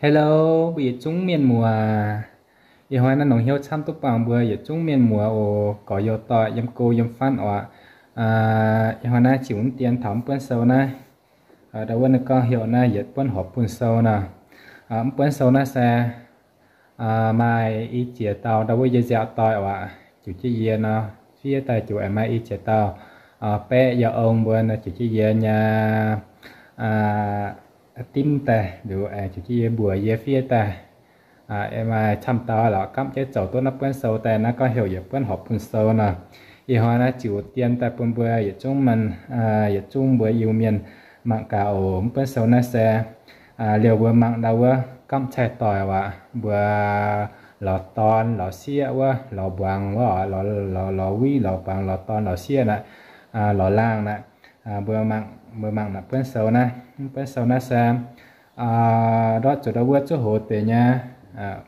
Hello, mbuo yietc zungv mienh muoz. Ih hnoi naaiv longc hnyouv camv duqv buangh mbuo yietc zungv mienh muoz oc, gorx-youz doic yiem go yiem fatv oc. Ih hnoi naaiv ziouc mv dien taux mv buonv sou naaiv. Ndau wuov ninh gorngv heuc naaiv yietc buonv horpc bun sou nor. Mv buonv sou naaiv se maaih i jiex dauh ndau wuov yie nziaauc doic oc, ziouc jienv yie nor, fiev daaih ziouc aengx maaih i jiex dauh baeqv yaac ong mbuo nor, ziouc jienv yie nyei dimv daaih liuz, ziouc jienv yie mbuox yie fiev daaih. Maaih camv dauh lorqc gamv jienv zoux duqv naaiv buonv sou daaih naaiv gorngv heuc yietc buonv horpc bun sou nor. Ih hnoi naaiv ziouc dien daaih bun mbuo yietc zungv, yietc zungv mbuo Iu-Mienh mangc gaax oc. Mv buonv sou naaiv se liouh mbuo mangc ndau wuov gamv caih doic waac, mbuo lorz dorn lorz sieqv wuov, lorz mbuangz wuov, lorz wuic lorz mbuangz, lorz dorn lorz sieqv naaiv, lorz laangh naaiv. Mbuo mangc, mbuo mangc naaiv buonv sou naaiv. Mv buonv sou naaiv se ndortv zuqc ndau wuov zuqv hoz deix nyei,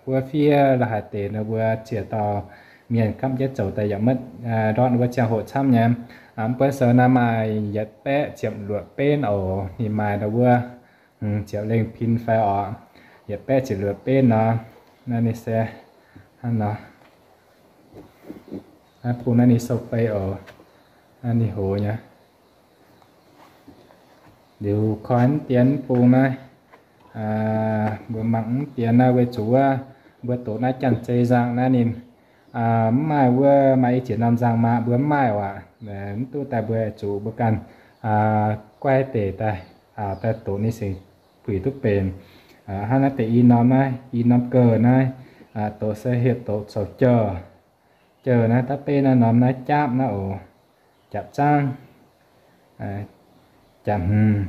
wuov fiev la'haaix deix nor mbuo ziex dauh mienh gamv jienv zoux daaih yaac maiv ndortv wuov ziangh hoc camv nyei. Mv buonv sou naaiv maaih yietc baeqv ziepc luoqc benv oc. Ninh maaih ndau wuov ziepc lengh pin fai oc, yietc baeqv ziepc luoqc benv nor. Naaiv ninh se hnangv nor. Naaiv bung naaiv ninh sou bei oc. Naaiv ninh hoz nyei. Liuz koi mv dien mv bung naaiv, mbuo mangc mv dien naaiv weic zuqc wuov mbuo doqc naaiv janx-zei nzangc naaiv ninh mv maaih wuov maaih i ziex norm nzangc maah, mbuo mv maaih waac. Mv duqv daaih mbuo zuqc mbuo ganh guaiv deix daaih, daaih doqc ninh singx puix duqv benx. Hnangv naaiv deix i norm naaiv, i norm geuh naaiv, doqc se hieh doqc zoux jauv. Jauv naaiv da'beiv naaiv norm naaiv japv naaiv oc, japv zaangv, japv hmz,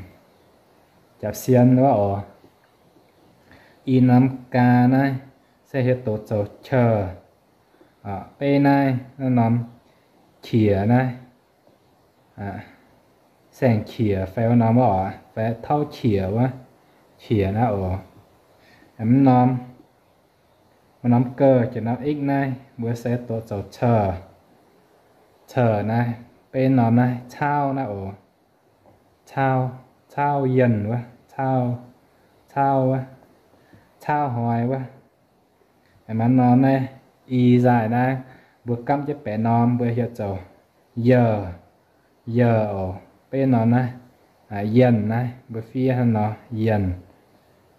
japv sien wuov oc. I norm gaa naaiv se hieh doqc zoux qauv. Beiv naaiv, naaiv norm qiex naaiv, saeng-qiex fai wuov norm wuov oc, fai tauv qiex wuov, qiex naaiv oc. Mv norm, mv norm geuh jiex norm ikv naaiv mbuo se doqc zoux cauv. Cauv naaiv, beiv norm naaiv caauv naaiv oc. Caauv, caauv yienh wuov, caauv, caauv wuov, caauv hnoi wuov. Mv norm naaiv i nzaaih naaiv mbuo gamv jienv baeqc norm mbuo heuc zoux yienh, yienh oc. Beiv norm naaiv, yienh naaiv mbuo fiev hnangv nor, yienh,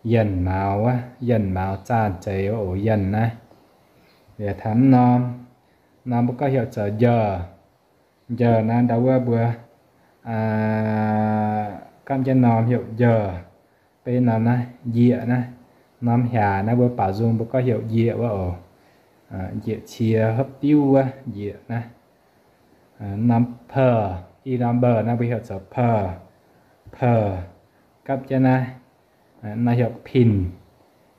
yienh mauz wuov, yienh mauz zaanh zeiz wuov oc, yienh naaiv. Liuz taux mv norm, norm mbuo gorngv heuc zoux njouh. Njouh naaiv ndau wuov mbuo gamv jienv norm heuc njouh. Beiv norm naaiv njieqc naaiv, norm hiaangx naaiv mbuo baaux nzung mbuo gorngv heuc njieqc wuov oc. Njieqc qiex hopv diuv wuov njieqc naaiv. Norm peuh, i norm mbouh naaiv mbuo heuc zoux peuh, peuh. Gamv jienv naaiv, naaiv heuc pin.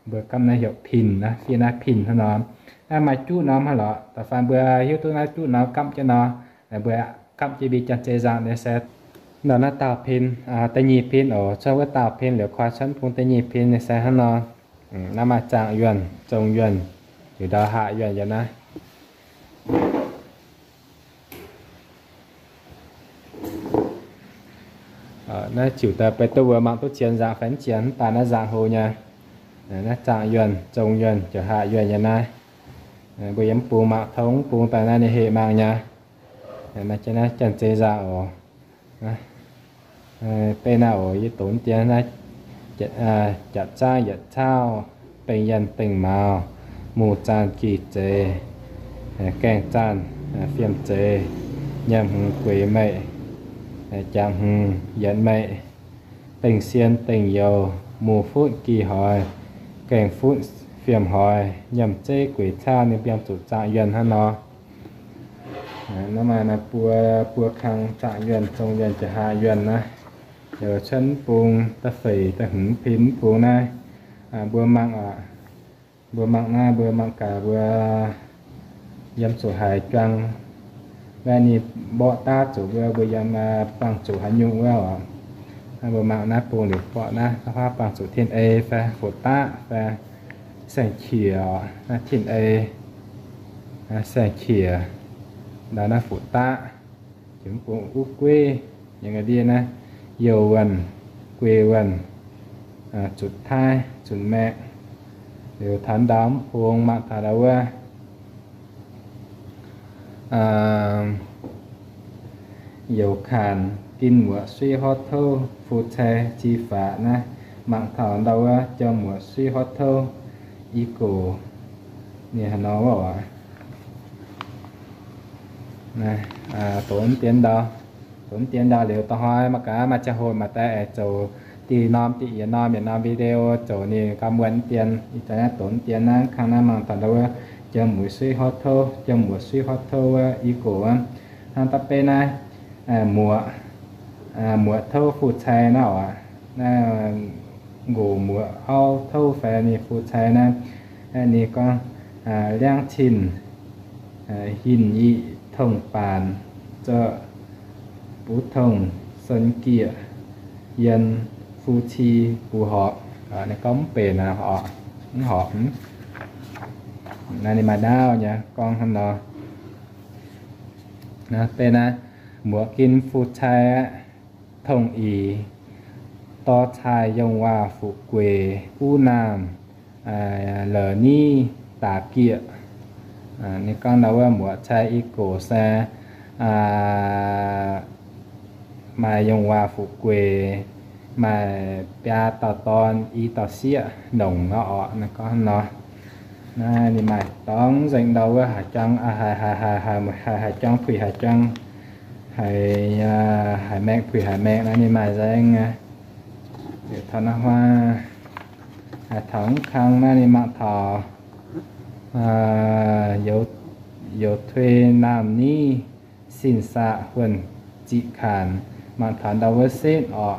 Mbuo gamv naaiv heuc pin naaiv, fiev naaiv pin hnangv nor. Naaiv maaih juqv norm hnangv lorqc. Da'faanh mbuo hiuv duqv naaiv juqv norm gamv jienv nor, mbuo gamv jienv mbuo janx-zei nzangc nyei se nor naaiv dauh pin, da'nyeic pin oc. Cuotv wuov dauh pin liuz koi cuotv bung da'nyeic pin nyei se hnangv nor. Naaiv maaih zaangc yuonh, zong yuonh, liuz ndau haac yuonh yaac naaiv. Naaiv ziouc daaih beiv duqv mbuo mangc duqv zien nzangc fai mv zien, mv baac naaiv nzangc hlo nyei. Naaiv zaangc yuonh, zong yuonh, ziouc haac yuonh nyei naaiv. Mbuo yiem mv bung mangc tong mv bung daaih naaiv ninh heh mangc nyei. Naaiv janx-zei nzangc oc. Beiv naaiv oc, yie doqc dien naaiv, japc zaangv yietc caauv, bengh yienh bengh mauz, muz zaanh gih zeix, gaengh zaanh fiem zeix, nyiemc hmz gueix meih, jangx hmz yietc meih, bengh sien bengh youz, muz futv gih hoix, gaengh futv fiem hoix, nyiemc zeiv gueix caauv, ninh biangh zuqc zaangc yuonh hnangv nor. Naaiv maaih naaiv buo, buo kang zaangc yuonh, zong yuonh, jaax-haah yuonh naaiv. Yaac cuotv mv bung da'feix da'hmz pin mv bung naaiv. Mbuo mangc, mbuo mangc naaiv, mbuo mangc gaax mbuo yiem zuqc haaix juang, naaiv ninh mborqv daav zuqc wuov, mbuo yiem buangh zuqc haaix nyungc wuov oc. Naaiv mbuo mangc naaiv bung liuz borqv naaiv, naaiv huaav buangh zuqc tin-ei fai fuqv-daqv fai saeng-qiex oc. Naaiv tin-ei, saeng-qiex, ndau naaiv fuqv-daqv, jiex mv bung uv gueiv, yiem ga'ndiev naaiv youh wuonh, guei wuonh, zutc taaih, zutc maeqc, Liuz taux ndau mv bung mangc taux ndau wuov, youc kanx gin muoqc suiv horv touv fu cai ji faqv naaiv, mangc taux ndau wuov jauv muoqc suiv horv touv i gox, ninh haaix nor wuov oc. Doqc mv dien ndau, doqc mv dien ndau liuz, da'hnoi mangc gaax maaih ziangh hoc maaih deix aengx zoux diqc norm diqc yietc norm yietc norm video zoux ninh gauh muonc mv dien. Ih zanc naaiv doqc mv dien naaiv kangv naaiv mangc taux ndau wuov jauv muoqc suiv horv touv, jauv muoqc suiv horv touv wuov i gox hnangv da'betv naaiv, muoqc, muoqc touv fu cai naaiv oc. Naaiv nqox muoqc auv touv fai ninh fu cai naaiv, ninh gorngv, liangv cin, hin yiqc tongh baanc, zorqv buv tongh sen gieqc, yien fu ci buv horpc. Ninh gorngv mv benx oc, mv horpc. Naaiv ninh maaih nauv nyei gorngv hnangv nor. Naaiv benx naaiv, muoqc gin fu cai aqv, tongh ic, dorh caaih yongh waac fu'juv gueic, guv naamh, la'niv daaix gieqc. Ninh gorngv ndau wuov muoqc cai i gox se maaih yongh waac fu'juv gueic, maaih biaa dauh dorn i dauh sieqv nongc nor oc. Ninh gorngv nor, naaiv ninh maaih dorngx nzengc ndau wuov haaix jangv, haaix, haaix, haaix jangv puix haaix jangv, haiz, haiz maengh puix haiz maengh naaiv ninh maaih nzengc. Liuz taux naaiv huaav, taux mv kang naaiv ninh mangc taux youz tuix naamh niv sin saqc huonh ziqc kanx, mangc taux ndau wuov setv oc.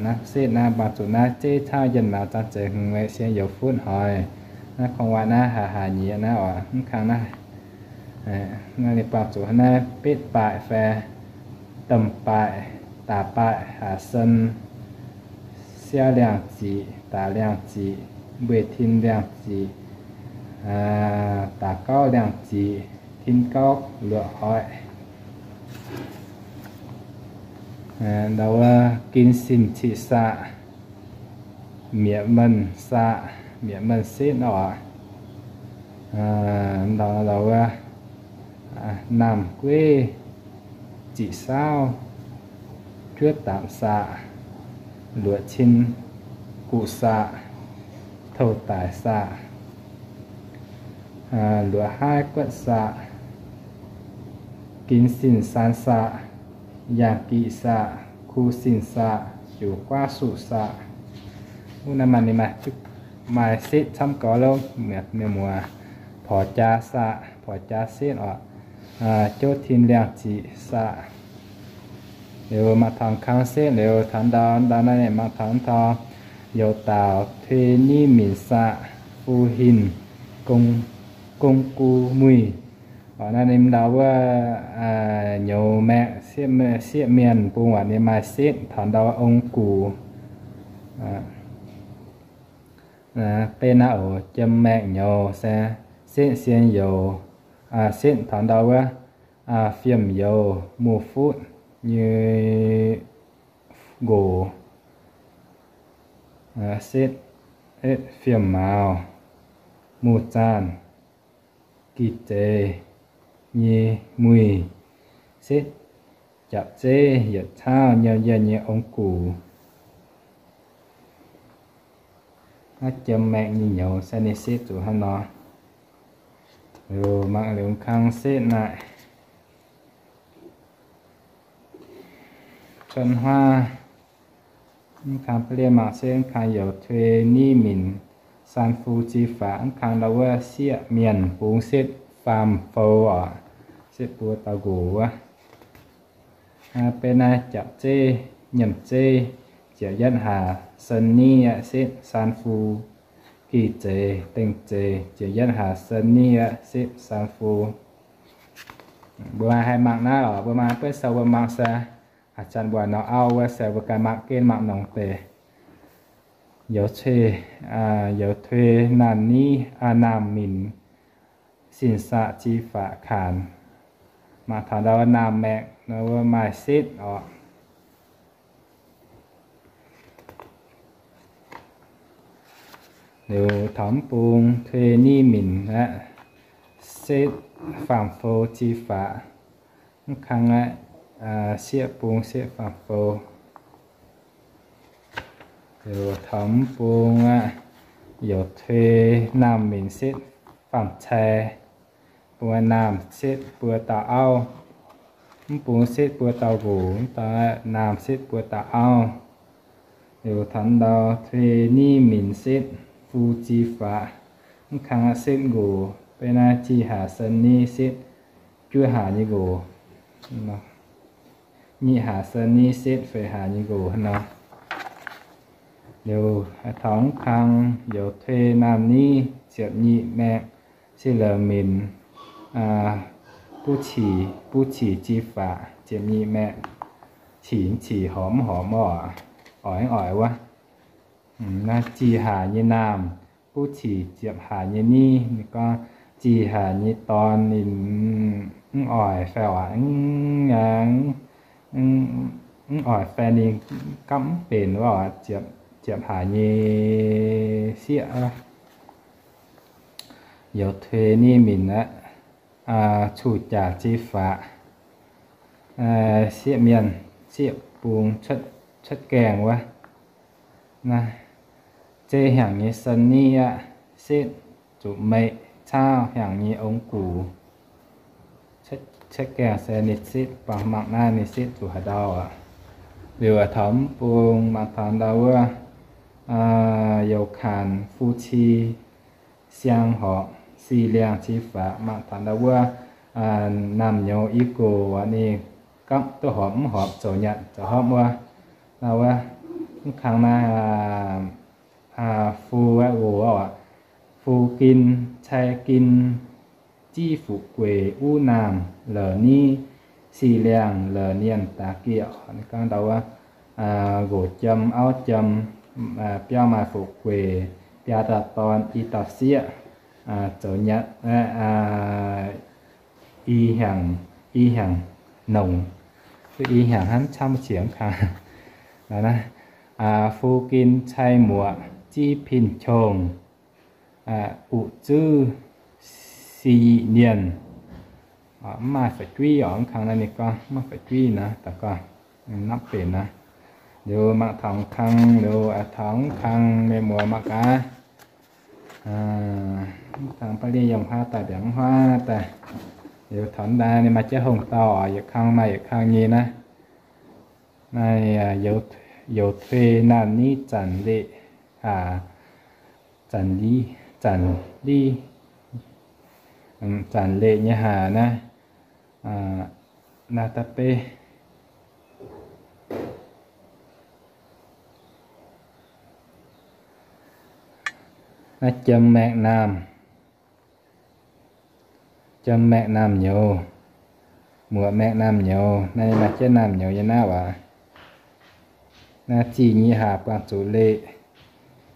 Naaiv setv naaiv mbuo zuqc naaiv zeiv cauv njien-laangz zang zeiz hmz sienx youz futv hnoi. Naaiv kong waac naaiv haaix haaix nyieqc naaiv oc, mv kang naaiv. Naaiv ninh buangh zuqc naaiv betv baeqc fai domh baeqc, daaix baeqc, haaix sen, siav liangh ziqc, daaix liangh ziqc, mbueiz tin liangh ziqc, daaix gauv liangh ziqc, tin gauv luoqc oic. Ndau wuov gin sin ciqv saqc, mietc menh saqc, mietc menh setv oc. Ndau wuov naamh gueiv ziqc saauv, juotv daapc saqc, luoqc cin guqv saqc, touh daic saqc, luoqc haav guotv saqc, gin sin saan saqc, yaangh giqv saqc, ku sin saqc, jiuc guaav suqv saqc. Wuov naaiv maaih ninh maaih, maaih setv camv gorx lov, mienh muoz, porc jaa saqc, porc jaa setv oc, jouv tin liangh ziqc saqc. Liuz maaih taux kang setv liuz taux ndau, ndau naaiv ninh mangc taux taux youz daaux tuix niv minc saqc, fu hinc gong gu muic. Oc naaiv ninh ndau wuov nyouz maengh sieqv mienh bung waac ninh maaih setv taux ndau ong gux. Benx naaiv oc, jiem maengh nyouz se setv sien youz, setv taux ndau wuov fiem youz muoz-futv nyei nqox, setv fiem mauz muoz-zaanh, gih zeiz nyei muic, setv japc zeiv yietc cauv nyouh yienh nyei ong gux. Naaiv jiem maengh nyei nyouz se ninh setv zuqc hnangv nor. Liuz mangc liuz kang setv naaic. Cuotv huaav, mv kang ba'lienh mangc setv, mv kang youz tuix niv minc, saan fu zi faqv, mv kang ndau wuov sieqv mienh bungx setv faam fou oc, setv buo dauh nqox wuov. Benx naaiv japc zeiv, nyiemc zeiv, ziepc yietv hlaax sen niv aqv, setv saan fu. Gih zeiz, dengh zeiz, ziepc yietv hlaax sen niv aqv, setv saan fu. Mbuo maaih haih mangc naaiv oc, mbuo maaih buonv sou mbuo mangc se, a'zanc mbuo nor auv wuov se mbuo ganh mangc gen mangc nongx deix. Youz tuix, youz tuix naamh niv, naamh minc, sin saqc zi faqv kaanx. Mangc taux ndau naamh maengh nor wuov maaih setv oc. Liuz taux mv bung tuix niv minc aqv, setv faam-fou ji faqv. Mv kang aqv, sieqv bung setv faam-fou. Liuz taux mv bung aqv, youc tuix naamh minc setv faam-cai. Bung naamh setv buo dauh auv. Mv bung setv buo dauh nqox, mv dauh naamh setv buo dauh auv. Liuz taux ndau tuix niv minc setv fu ji faqv. Mv kang aqv setv nqox, beiv naaiv jih hlaax sen niv setv juov hlaax nyei nqox. Nyic hlaax sen niv setv feix hlaax nyei nqox hnangv nor. Liuz taux mv kang youc tuix naamh niv ziepc nyeic maengh, se la'minc buv cic, buv cic ji faqv ziepc nyeic maengh, cic cic horpc mv horpc oc, oix mv oix wuov. Naaiv jih hlaax nyei naamh, buv cic ziepc hlaax nyei niv. Ninh gorngv jih hlaax nyei dorn ninh mv oix fai oc, mv oix fai ninh gapv mv benx wuov, ziepc hlaax nyei sieqv. Youc tuix niv minc aqv, cuh jaax ji faqv. Sieqv mienh, sieqv bung cuotv gaengh wuov. Naaiv zei hnyangx nyei sen niv aqv, setv zuqc meih caauv hnyangx nyei ong-gux. Cuotv gaengh se ninh setv, baac mangc naaiv ninh setv zuqc haaix ndau aqv. Liuz taux mv bung mangc taux ndau wuov, youc kanx fu ci siang horpc si liangh ci faqv. Mangc taux ndau wuov, naamh nyouz i gox ninh gapv duqv horpc mv horpc, zoux nyanc zoux hopv wuov. Ndau wuov, mv kang naaiv fu wuov, fu gin cai gin, jiv fuqv gueic uv naamh la'niv, si liangh la'nienh daax gieqv. Gorngv ndau wuov, nqox jiem auv jiem, biauv maaih fuqv gueic, biaa dauh dorn i dauh sieqv, zoux nyanc i hnyangx, i hnyangx nongx, i hnyangx hnamv camv qiex kang. Fu gin cai muoqc, jiv pin-qongh, uqc zuv si yiqc nienh. Mv maaih fu'juiv oc, mv kang naaiv ninh gorngv mv maaih fu'juiv naaiv, da'gorngv napv benx naaiv. Liuz mangc taux kang, liuz taux kang mienh muoz mangc gaax. Mv kang baav liev yiem huaav daaih mbiaangx huaav daaih. Liuz taux daaih ninh maaih jienv hongh dauh oc, yietc kang maaih yietc kang nyei naaiv. Naaiv youc tuix naamh niv zanc leqc, zanc liv, zanc liv, zanc leqc nyei haac naaiv. Naaiv da'beiv, naaiv jiem maengh naamh, jiem maengh naamh nyouz, muoqc maengh naamh nyouz. Naaiv maaih jienv naamh nyouz nyei naaiv waac. Naaiv ziqc nyeic haac buangh zuqc leqc,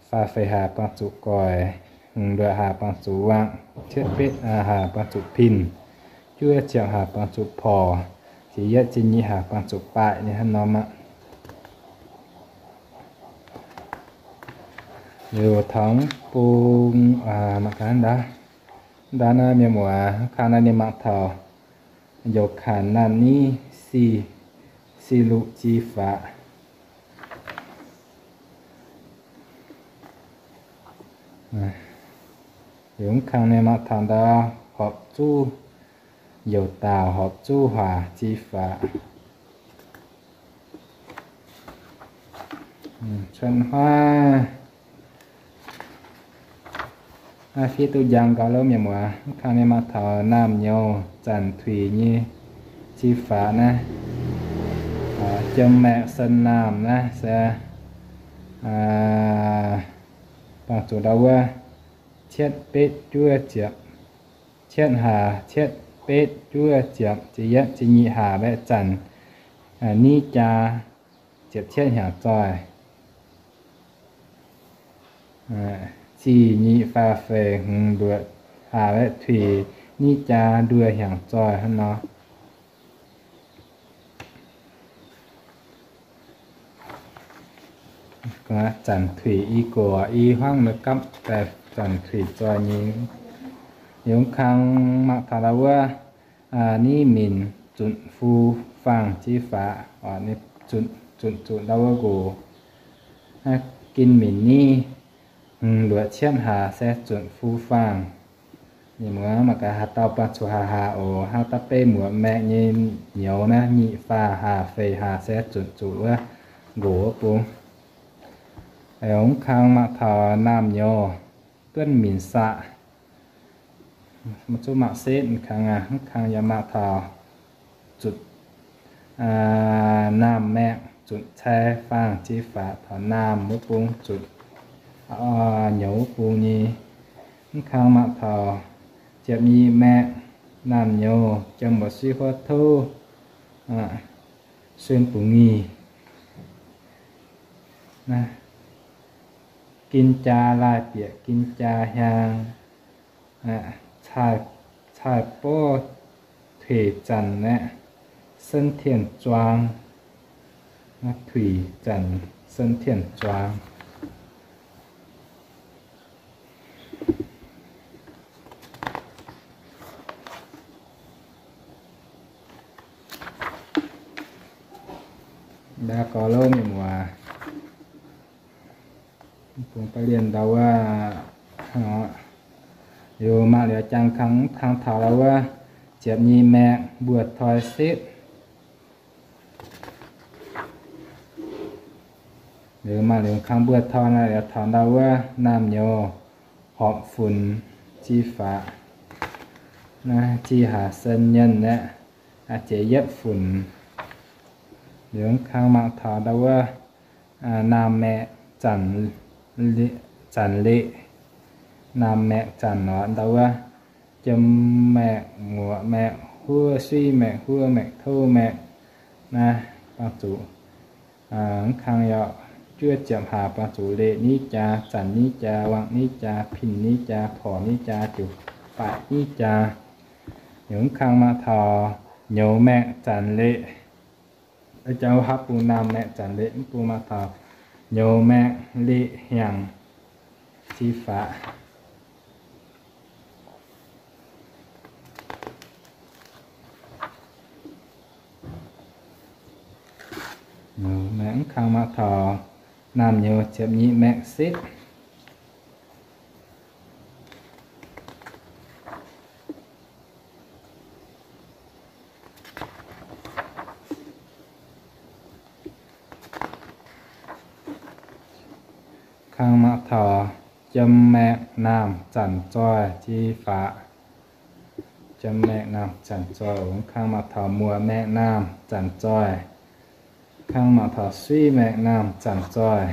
faah feix haac buangh zuqc goic, hmz luoqc haac buangh zuqc wangc, cietv betv haac buangh zuqc pin, juov ziepc haac buangh zuqc porc, ziepc yietv ziepc nyeic haac buangh zuqc baaic nyei hnangv nor aqv. Liuz taux bung, mangc gaax ndau, ndau naaiv mienh muoz, kang naaiv ninh mangc taux youc kanx naamh niv si, si luqc ji faqv. Liuz mv kang ninh mangc taux ndau horpc zuqc youc daauh horpc zuqc huaax ji faqv. Cuotv huaav, naaiv fiev duqv njang gauh lov mienh muoz. Mv kang ninh mangc taux naamh nyouz zanc tuix nyei ji faqv naaiv, jiem maengh sen naamh naaiv se buangh zuqc ndau wuov cietv betv juov ziepc, cietv haac cietv betv juov ziepc, ziepc yietv ziepc nyeic haac mbaeqv zanc, niv jaa ziepc cietv hnyangx zoih. Ziqc nyeic faah feix hmz luoqc haac mbaeqv tuix, niv jaa nduoh hnyangx zoih hnangv nor. Zanc tuic i gox i hmuangv nor gapv daaih zanc tuic zoih nyei. Yungz kang mangc taux ndau wuov, niv minc zunc fu faang jiv faqv, zunc zuqc ndau wuov nqox. Gin minc niv hmz luoqc cietv hlaax se zunc fu faang. Ninh mbuo mangc gaax haaix dauh buangh zuqc hlaax hlaax oc. Hnangv da'beiv muoc maengh nyei nyouz naaiv nyic faah hlaax feix hlaax se zunc zuqc wuov nqox wuov bung. Mv kang mangc taux naamh nyouz duonv minc saqv. Mv zuqc mangc setv kang, mv kang yaac mangc taux zutc naamh maengh zunc cai faang jiv faqv taux naamh wuov bung zutc nyouz wuov bung nyei. Mv kang mangc taux ziepc nyeic maengh naamh nyouz jiem mbuoqc suiv huov touv, suin bungx nyic, gin jaa laaih bieqc gin jaa hiaang, caih borv tuix zanc aeqv, senv tien zuang, tuix zanc senv tien zuang. Ndau gorx lov mienh muoz, bung daaih lienh ndau wuov, liuz maaih liuz jangx kang taux ndau wuov ziepc nyeic maengh mbuo toi setv. Liuz maaih liuz kang mbuo toi naaiv liuz taux ndau wuov naamh nyouz horpc funx jiv faqv, naaiv jiv hlaax sen nyienh aeqv, jiex yietv funx. Liuz kang mangc taux ndau wuov naamh maengh zanc leqc, naamh maengh zanc oc, ndau wuov jiem maengh, muoc maengh, huov, suiv maengh, huov maengh, touv maengh. Naaiv buangh zuqc, mv kang yaac juov ziepc hlaax buangh zuqc leqc niv jaa, zanc niv jaa, wangc niv jaa, pin niv jaa, porc niv jaa, ziouc baeqc niv jaa. Liuz mv kang mangc taux nyouz maengh zanc leqc. Jauv hapv bung naamh maengh zanc leqc, mv bung mangc taux nyouz maengh leqc hnyangx jiv faqv. Mv kang mangc taux naamh nyouz ziepc nyeic maengh setv. Kang mangc taux jiem maengh naamh zanc zoih jiv faqv. Jiem maengh naamh zanc zoih oc. Kang mangc taux muoc maengh naamh zanc zoih. Kang mangc taux suiv maengh naamh zanc zoih.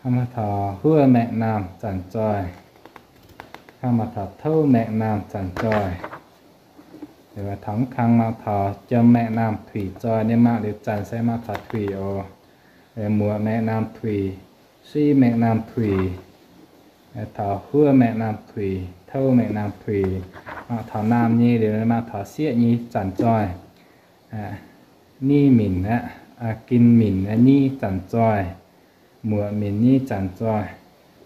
Kang mangc taux huov maengh naamh zanc zoih. Kang mangc taux touv maengh naamh zanc zoih. Taux kang mangc taux jiem maengh naamh tuic zoih. Ninh mangc liuz zanc se mangc taux tuic oc. Muoc maengh naamh tuic, suiv maengh naamh tuic, taux huov maengh naamh tuic, touv maengh naamh tuic. Mangc taux naamh nyei liuz mangc taux sieqv nyei zanc zoih. Niv minc aqv, gin minc niv zanc zoih, muoc minc niv zanc zoih,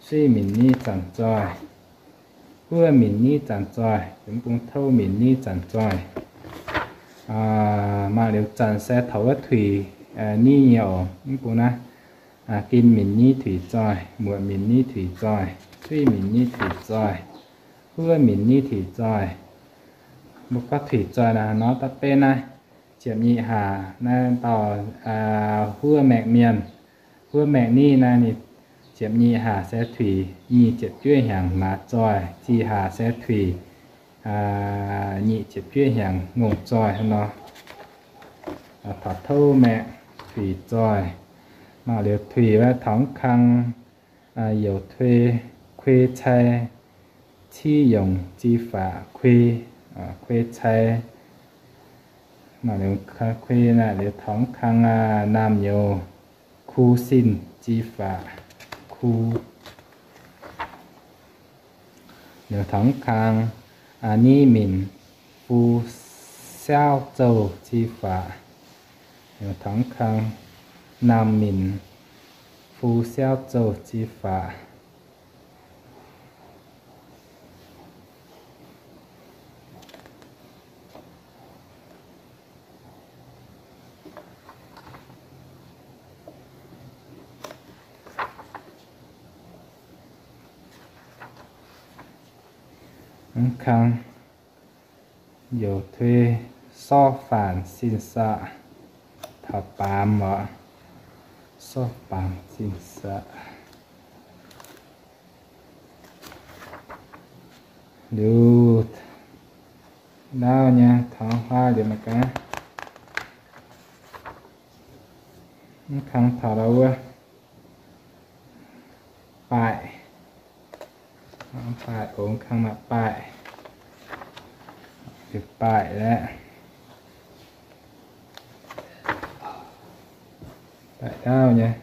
suiv minc niv zanc zoih, huov minc niv zanc zoih, mv bung touv minc niv zanc zoih. Mangc liuz zanc se taux wuov tuic niv nyei oc. Mv bung naaiv, gin minc niv tuic zoih, muoc minc niv tuic zoih, suiv minc niv tuic zoih, huov minc niv tuic zoih. Mbuo gorngv tuic zoih naaiv nor da'beiv naaiv ziepc nyeic hlaax naaiv dauh huov maengh mienh. Huov maengh niv naaiv ninh ziepc nyeic hlaax se tuic nyic ziepc juov hnyangx maaz zoih, zih hlaax se tuic nyic ziepc juov hnyangx ngongh zoih hnangv nor. Taux touv maengh tuic zoih. Mangc liuz tuic wuov taux kang youc tuix kuei cai civ yongc zih faqv kuei, kuei cai. Mangc liuz kuei naaiv liuz taux kang naamh nyouz ku sin zih faqv ku. Liuz taux kang niv minc fu siaauv zouh zih faqv. Liuz taux kang naamh minc Fu siauv zouv jiex faqv. Mv kang youc tuix sorv faanx sin saqv taux baamz oc. Sorv baamz sin saqv. Liuz ndau nyei taux hlaax liuz mangc gaax. Mv kang taux ndau wuov baaic. Baaic ongx kang maaih baaic. Liuz baaic laeh. Baaic ndau nyei.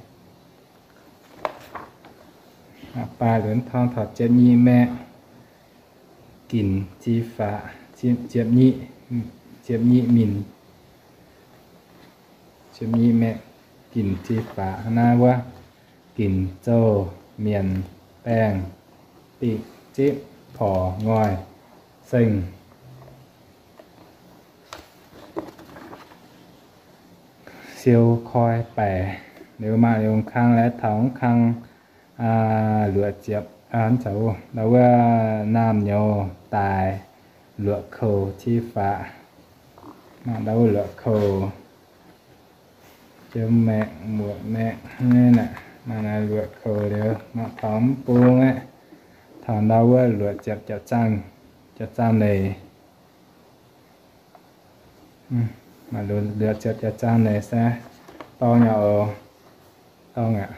Maaih baaic lunx torng taux ziepc nyeic maengh ginc jiex faqv, ziepc nyeic, ziepc nyeic minc, ziepc nyeic maengh ginc jiex faqv. Naaiv wuov ginc zouv mienc baengh dingh zipv porc ngoic seng siou koi baic. Liuz maaih longx kang laeh taux kang luoqc ziepc, ndau wuov naamh nyouz daaih luoqc koux jiex faqv. Maaih ndau wuov luoqc koux, jiem maengh, muoqc maengh, maaih naaiv luoqc koux liuz maaih taux mv bung aeqv, taux ndau wuov luoqc ziepc jauv-zaangv, jauv-zaangv leiz. Maaih luoqc ziepc jauv-zaangv leiz se dorng nyei oc. Dorng aqv.